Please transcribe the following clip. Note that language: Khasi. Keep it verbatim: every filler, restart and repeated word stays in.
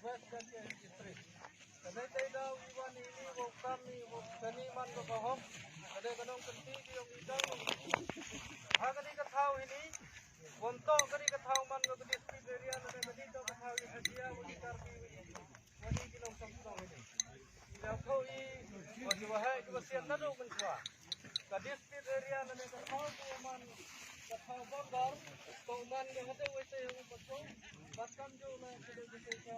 West Jaintia Hills District. Kane te da u wan ini u kam ni u kani man ko ko hok. Kane ka nongkynti ki ong i dang. Ha kani ka thaw ini. Won to kani ka thaw man ko ka dispute area na kani to ka thaw i hadia u i karbi u i. Kani ki nongkynti ini. Ila ko i wa ki wa hai ki wa sian na do men chwa. Ka dispute area na ne ka thaw ko man ka thaw border ko man ka hade wei te u patrol. Bat kam jo na ka de ka ka.